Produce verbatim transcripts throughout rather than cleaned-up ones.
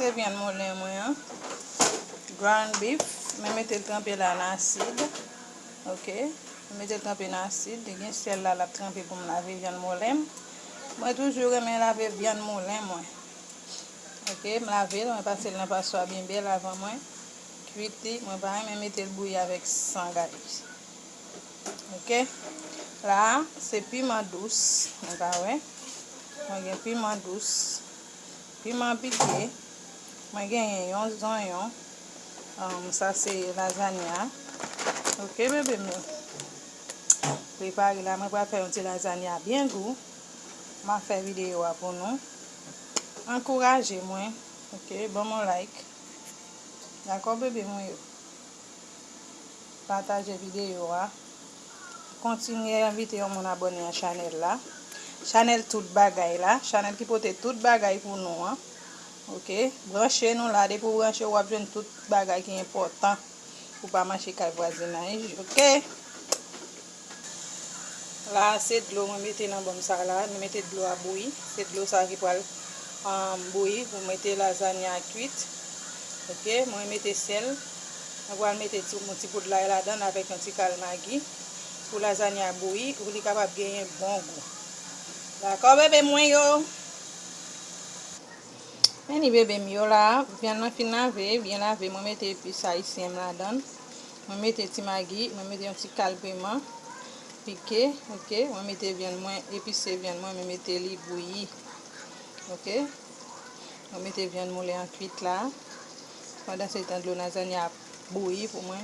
Se vyann moulen mwen an. Ground beef, mwen mete l tranpe la nan asid. Ok. Mwen mete l tranpe nan asid. Li gen sèl la, l ap tranpe pou m lave vyann moulen m. Mwen toujou renmen lave vyann moulen mwen. Ok, m lave l, mwen pase l nan paswa byen bèl avan mwen kwit li. Mwen pa renmen mete l bouyi avèk san, guys. Ok. La a, se piman dous, nou ka wè. Mwen gen piman dous, piman pike, mwen genyen yon zonyon. Um, sa se lazanya. Ok, bebe m yo. Prepare la, mwen pral fè yon ti lazanya byen gou. M ap fè videyo a pou nou. Ankouraje mwen. Ok, ban m yon like. Dakò, bebe mwen yo. Pataje videyo a. Kontinye envite yon moun abòne a chanèl la. Chanèl tout bagay la. Chanèl ki pote tout bagay pou nou an. Ok. Branche nou la. Depi w branche, w ap jwenn tout bagay ki enpòtan. Pou pa mache kay vwazinaj. Ok. La a se dlo mwen mete nan bòm sa la. Mwen mete dlo a bouyi. Se dlo sa ki pral, um, bouyi pou mete lazanya a kwit. Ok, mwen mete sèl. Mwen pral mete ti, yon ti poud lay ladan l avèk yon ti kal magi. Pou lazanya a bouyi, pou li kapab genyen bon gou. Dakò, bebe mwen yo? Men li bebe m yo la, vyann nan fin lave, byen lave, mwen mete epis ayisyen m ladan l. Mwen mete ti magi, mwen mete yon ti kal piman pike, ok, mwen mete vyann mwen, epise vyann mwen, mwen mete li bouyi, ok. Mwen mete vyann moulen an kwit la. Pandan se tan dlo lazanya ap bouyi pou mwen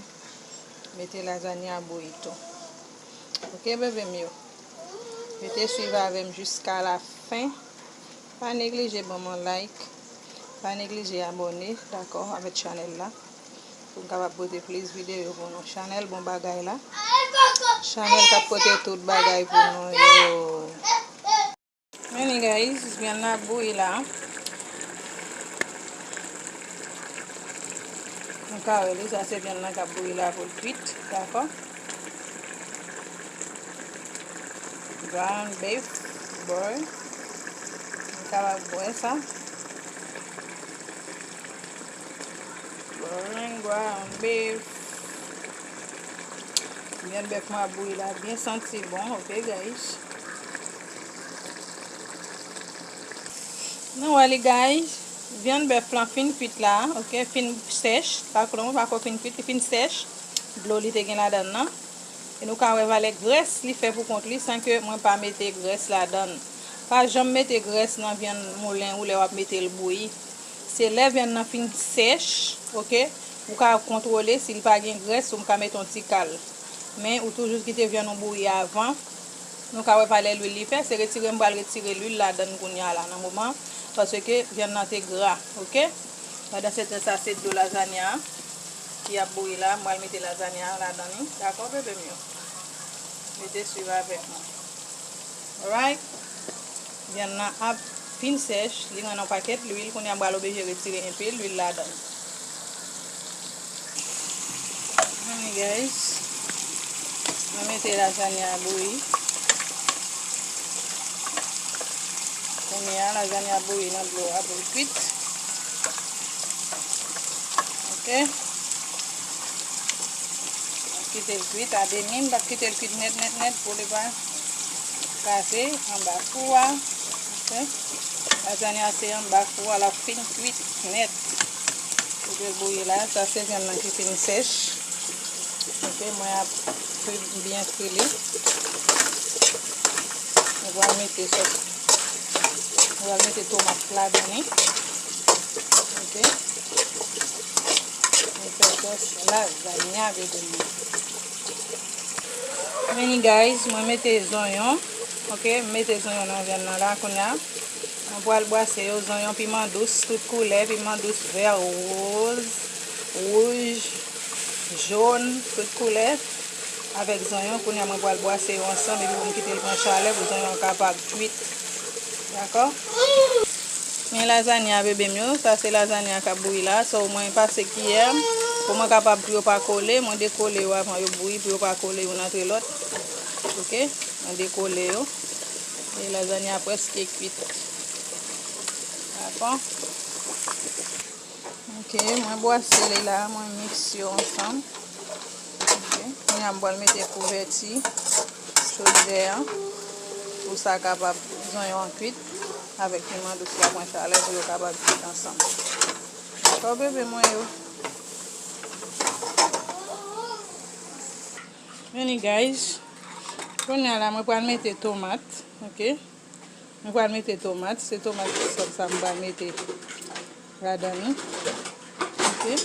mete lazanya a bouyi tou. Ok, bebe m yo. Rete swiv avè m jiska la fen. Pa neglije ban m yon like. Pa neglije abòne, dakò, avèk chanèl la. Pou m kapab pote plis videyo pou nou. Chanèl bon bagay la. Chanèl k ap pote tout bagay pou nou yo. Men li, guys, vyann nan ap bouyi la. Nou ka wè li, sa se vyann nan k ap bouyi la pou l kwit, dakò? Ground beef, boy. Nou kapab wè sa. Boring ground beef. Vyann bèf mwen ap bouyi la, byen santi bon, ok, guys. Nou wè li, guys. Vyann bèf lan fin kwit la, ok, fin sèch. Pa konnen, pa ko fin kwit, li fin sèch. Dlo li te gen ladan l nan. E nou ka wè valè grès li fè pou kont li san ke mwen pa mete grès ladan l. Pa janm mete grès nan vyann moulen ou lè w ap mete l bouyi. Se lè vyann nan fin sèch, ok, ou ka kontwole si l pa gen grès, ou ka mete yon ti kal. Men ou toujou kite vyann ou bouyi avan. Nou ka wè valè lwil li fè, se retire m pral retire lwil ladan l kounye a la nan moman, paske vyann nan te gra, ok? Pandan se tan sa se dlo lazanya ki ap bouyi la, m pral mete lazanya ladan li, dakò, bebe m yo? Rete swiv avèk mwen. Alright. Vyann nan ap fin sèch, li rann yon pakèt lwil, kounye a m pral oblije retire enpe lwil ladan l. Mwen, guys, mwen mete lazanya a bouyi. Kounye a, lazanya a bouyi nan dlo a pou l kwit. Ok. Kite l kwit a demi, m p ap kite l kwit nèt, nèt, nèt pou li pa kraze anba fou a. Ok. Lazanya se anba fou a, l ap fin kwit nèt. Kite l bouyi la, sa se vyann nan ki fin sèch. Ok, mwen ap fri, byen fri li. Mwen pral mete sòs, mwen pral mete tomat ladan li. Ok. Mwen fè sòs lazanya, bebe m. Men li, guys, mwen mete zonyon. Ok, m mete zonyon nan vyann nan la kounye a. Mwen pral bwase yo, zonyon, piman dous, tout koulè, piman dous vè, woz, wouj, jòn, tout koulè. Avèk zonyon, kounye a mwen pral bwase yo ansanm, epi pou m kite l pran chalè pou zonyon an kapab kwit. Dakò? Men lazanya, bebe m yo, sa se lazanya k ap bouyi la. So, mwen pase kiyè pou mwen kapab, pou yo pa kole. Mwen dekole yo avan yo bouyi, pou yo pa kole youn antre lòt. Ok? Mwen dekole yo. E lazanya prèske kwit. Dakò? Ok, mwen bwase li la, mwen mikse yo ansanm. Ok, kounye a m pral mete kouvèti chodyè an pou sa kapab, zonyon an kwit avèk piman dous la pran chalè pou yo kapab kwit ansanm. Dakò, bebe mwen yo. Vini, guys. Kounye a la, mwen pral mete tomat, ok? Mwen pral mete tomat, se tomat sòs sa mwen pral mete ladan li. Ok?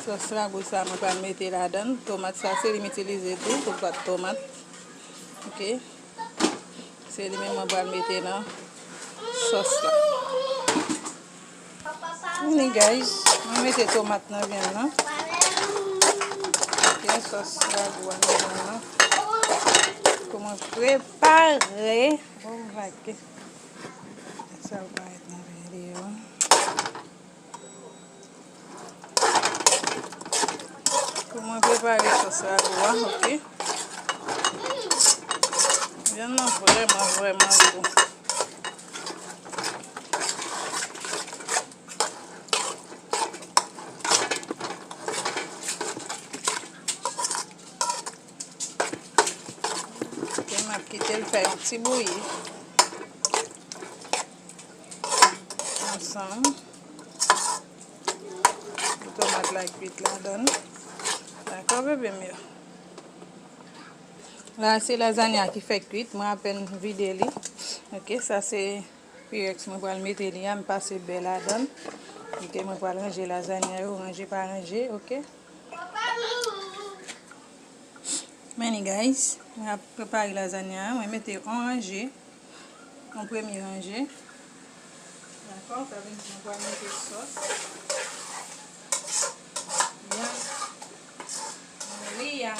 Sòs rago sa mwen pral mete ladan. Tomat sa se li m itilize tou pou pat tomat. Ok? Se li menm mwen pral mete nan sòs la. Vini, guys, mwen mete tomat nan vyann nan. Ok, sòs rago a nan vyann nan. Pou mwen prepare. Oh, like. Sa w parèt nan videyo. Pou mwen prepare sòs rago a, ok? Vyann nan vrèman, vrèman gou. Ok, m ap kite l fè yon ti bouyi ansanm. Pou tomat la kwit ladan. Dakò, bebe m yo. La, se lazanya ki fèk kwit. Mwen apèn vide li. Ok, sa se pyrex mwen pral mete li a. M pase bè ladan. Ok, mwen pral ranje lazanya yo, ranje pa ranje, ok. Men li, guys, mwen ap prepare lazanya a. Mwen mete yon ranje, yon premye ranje. Dakò, sa vle di mwen pral mete sòs. Byen. Mwen li a.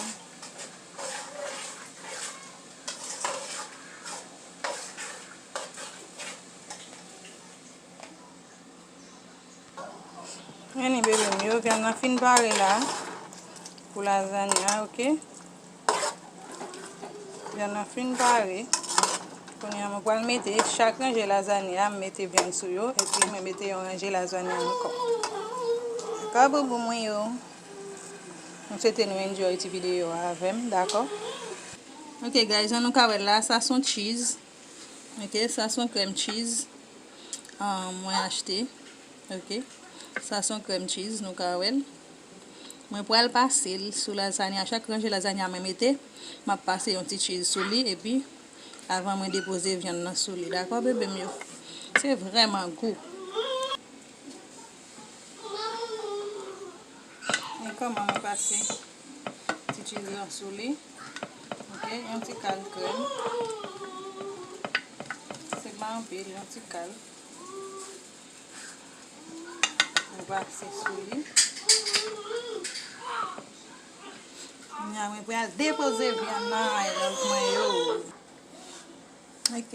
Vini, bebe m yo, vyann nan fin pare la pou lazanya, ok? Vyann nan fin pare. Kounye a, mwen pral mete chak ranje lazanya, m mete vyann sou yo, epi mwen mete yon ranje lazanya ankò. Dakò, boubou mwen yo? Mwen swete nou enjoy ti videyo a avè m, dakò? Ok, guys, jan nou ka wè la, sa se yon cheese. Ok, sa se yon krèm cheese, ah, mwen achte. Ok, sa se yon krèm cheese, nou ka wè l. Mwen pral pase l sou lazanya. Chak ranje lazanya mwen mete, m ap pase yon ti cheese sou li, epi avan mwen depoze vyann nan sou li. Dakò, bebe m yo? Se vrèman gou. Men kòman mwen pase ti cheese lan sou li. Ok, yon ti kal krèm. Se pa anpil, yon ti kal. Mwen pase sou li. Kounye a, mwen pral depoze vyann nan, I love mwen yo. Ok.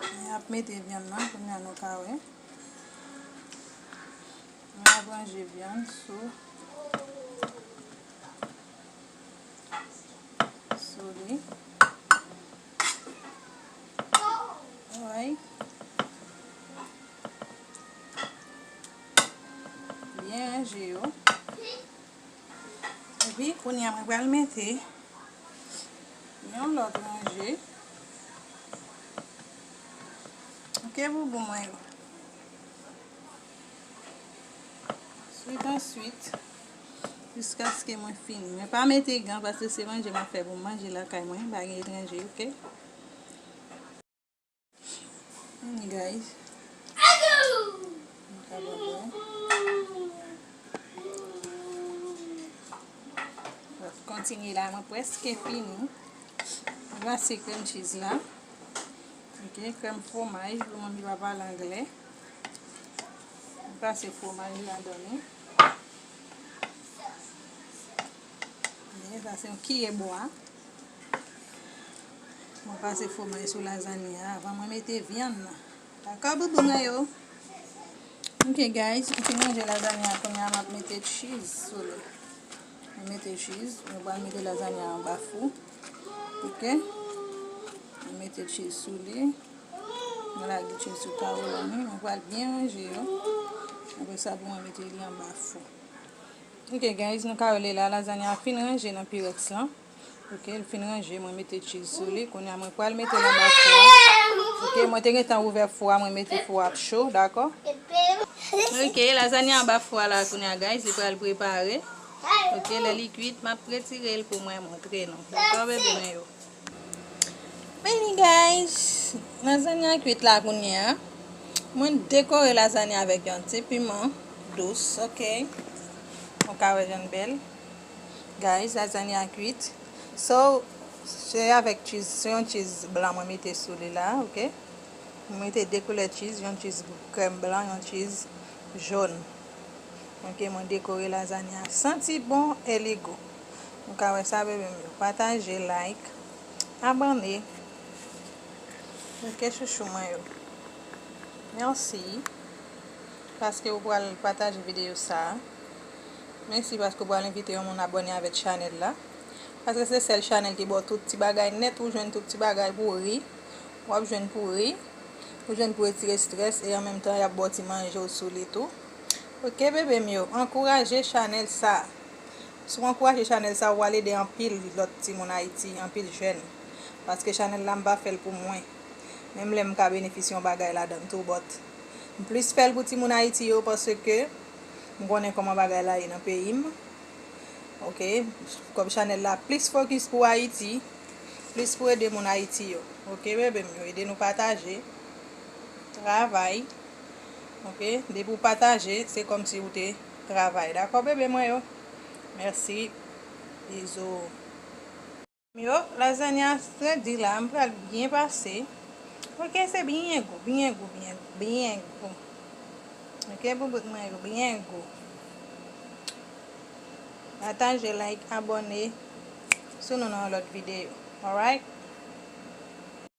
Mwen ap mete vyann nan, kounye a nou ka wè. Mwen ap ranje vyann sou, sou li. Alright. Byen ranje yo. Epi, kounye a, mwen pral mete yon lòt ranje. Ok, boubou mwen yo. Swit an swit, jiskaske mwen fini. Mwen pa mete gan, paske se manje m ap fè pou m manje lakay mwen, pa gen etranje, ok? Vini, guys. Nou kapab wè. Kontinye la, mwen prèske fini. Mwen pase krèm cheese la. Ok, krèm fwomaj, pou moun ki pa pale anglè. Mwen pase fwomaj ladan li. Men sa se yon kiyè bwa. Mwen pase fwomaj sou lazanya a avan mwen mete vyann nan. Dakò, boubou mwen yo? Ok, guys, m fin ranje lazanya a, kounye a m ap mete cheese sou li. Mwen mete cheese, mwen pral mete lazanya a anba fou. Ok? Mwen mete cheese sou li. Mwen lage cheese sou tawo la, wi. Mwen pral byen ranje yo. Apre sa, pou mwen mete li anba fou. Ok, guys, nou ka wè la, lazanya a fin ranje nan Pyrex lan. Ok, l fin ranje, mwen mete cheese sou li. Kounye a, mwen pral mete l anba fou a. Ok, mwen te gentan ouvè fou a, mwen mete fou a ap cho, dakò? Ok, lazanya anba fou a la, kounye a, guys, li pral prepare. Ok, lè li kwit, m ap retire l pou mwen montre nou. Dakò, bebe mwen yo? Vini, guys, lazanya kwit la kounye a. Mwen dekore lazanya avèk yon ti piman dous, ok? Ou ka wè jan l bèl. Guys, lazanya kwit. So, se avèk cheese, se yon cheese blan mwen mete sou li la, ok? Mwen mete de koulè cheese, yon cheese krèm blan, yon cheese jòn. Ok, mwen dekore lazanya. Santi bon e li gou. Nou ka wè sa, bebe m yo. Pataje, like, abòne. Ok, chouchou mwen yo. Mèsi paske ou pral pataje videyo sa a. Mèsi paske ou pral envite yon moun abòne avèk chanèl la. Paske se sèl chanèl ki ba w tout ti bagay nèt, ou jwenn tout ti bagay pou ri. W ap jwenn pou ri. Ou jwenn pou retire strès e an menm tan y ap ba w ti manje w sou li tou. Ok, bebe m yo, ankouraje chanèl sa. Si w ankouraje chanèl sa, w al ede anpil lòt timoun Ayiti, anpil jèn. Paske chanèl la, m pa fè l pou mwen. Menm lè m ka benefisye yon bagay ladan l tou, but m plis fè l pou timoun Ayiti yo, paske m konnen kòman bagay la ye nan peyi m. Ok, kòm chanèl la plis fokis pou Ayiti, plis pou ede moun Ayiti yo. Ok, bebe m yo, ede nou pataje. Travay. Ok, depi w pataje, se kòmsi ou te travay. Dakò, bebe mwen yo? Mèsi. Bizou. Yo, lazanya redi la, m pral byen pase. Ok, se byen gou, byen gou, byen, byen gou. Ok, boubout mwen yo, byen gou. Pataje, like, abòne. Sou nou nan yon lòt videyo. Alright?